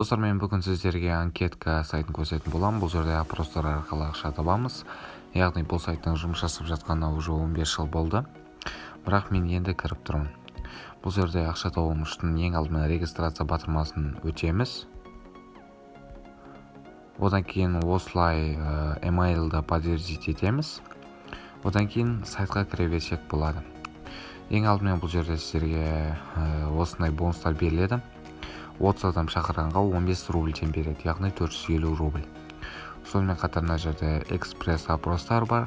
Достар, мен бүгін сіздерге анкетка сайтын көрсететін боламын. Бұл жерде опростар арқылы ақша табамыз. Яғни бұл сайттың жұмыс жасап жатқанына уже 15 жыл болды, бірақ мен енді кіріп тұрмын. Бұл жерде ақша табу үшін ең алдымен регистрация батырмасын өтеміз. Одан кейін осылай emailді подтвердить етеміз. Одан кейін сайтқа кіре берсек болады. Ең алдымен бұл жерде сіздерге осындай бонустар беріледі. 30 адам шақырғанға 15 рубльден береді, яғни 450 рубль. Сонымен қатар мына жерде экспресс опростар бар.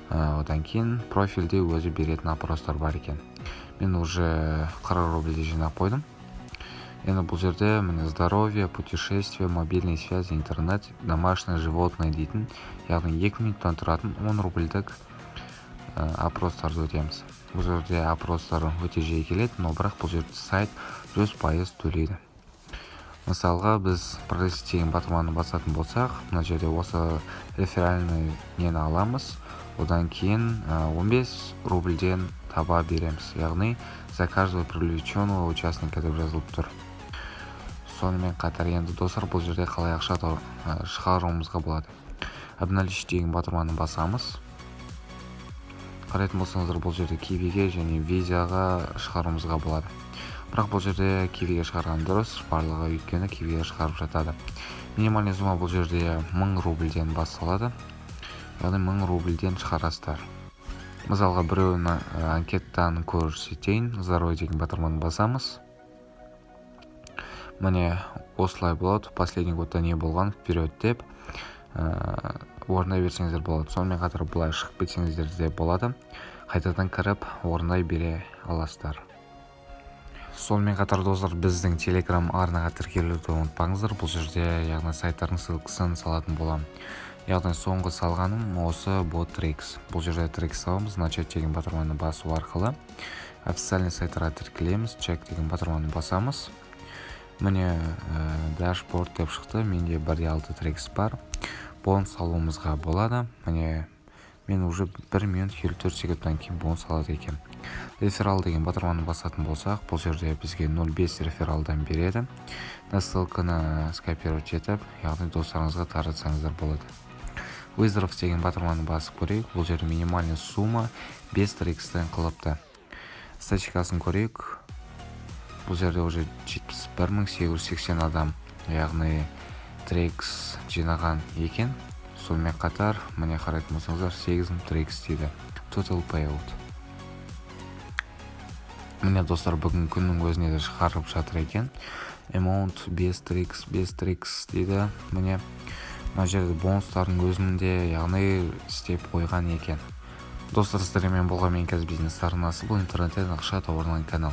Одан кейін профильде өзі беретін опростар бар екен. Мен уже 40 рубльде жинап қойдым. Енді бұл жерде, міне, здоровье, путешествие, мобильный связь, интернет, домашнее животное дейтін, яғни 2 минуттан тұратын 10 рубльдік опростарды өтеміз. Бұл жерде опростар өте жиі келеді, но бірақ бұл жерде сайт 100% төлейді. Мысалға, біз «Продолжить» деген батырманы басатын болсақ, мына жерде осы реферальный нені аламыз. Одан кейін 15 рубльден таба береміз, яғни за каждого привлеченного участника деп жазылып тұр. Сонымен қатар енді, достар, бұл жерде қалай ақша шығаруымызға болады? «Обналичить» деген батырманы басамыз. Қарайтын болсаңыздар, бұл жерде Кивиге және Визаға шығаруымызға болады. Бірақ бұл жерде Кивиге шығарған дұрыс, барлығы өйткені Кивиге шығарып жатады. Минимальный сумма бұл жерде 1000 рубльден басталады, яғни 1000 рубльден шығарасыздар. Мысалға, біреуін анкеттан көрсетейін. «Здоровье» деген батырманы басамыз. Міне, осылай болады. Последний годта не болған, вперед деп орындай берсеңіздер болады. Сонымен қатар былай шығып кетсеңіздер де болады, қайтадан кіріп орындай бере аласыздар. Сонымен қатар, достар, біздің Телеграм арнаға тіркелуді ұмытпаңыздар. Бұл жерде, яғни, сайттардың ссылкасын салатын боламын. Яғни соңғы салғаным осы бот Трикс. Бұл жерде Трикс табамыз. «Начать» деген батырманы басу арқылы официальный сайттарға тіркелеміз. «Чек» деген батырманы басамыз. Міне, дашборд деп шықты. Менде 1,6 Трикс бар. Бонус алуымызға болады. Міне, мен уже 1 минут 54 секундтан кейін бонус алады екен. «Реферал» деген батырманы басатын болсақ, бұл жерде бізге 0,5 рефералдан береді. Мына ссылканы скопировать етіп, яғни достарыңызға таратсаңыздар болады. «Вызов» деген батырманы басып көрейік. Бұл жерде минимальный сумма 5 трикстен қылыпты. Статистикасын көрейік. Бұл жерде уже 71 880 адам, яғни, трикс жинаған екен. Сонымен қатар, міне, қарайтын болсаңыздар, 8000 трикс дейді total payout. Міне, достар, бүгін күннің өзіне де шығарып жатыр екен. Amount 5 трикс, 5 трикс дейді. Міне, мына жерде бонустардың өзінде, яғни, істеп қойған екен. Достар, сіздермен болған мен, Бизнес арнасы. Бұл интернеттен ақша табу канал.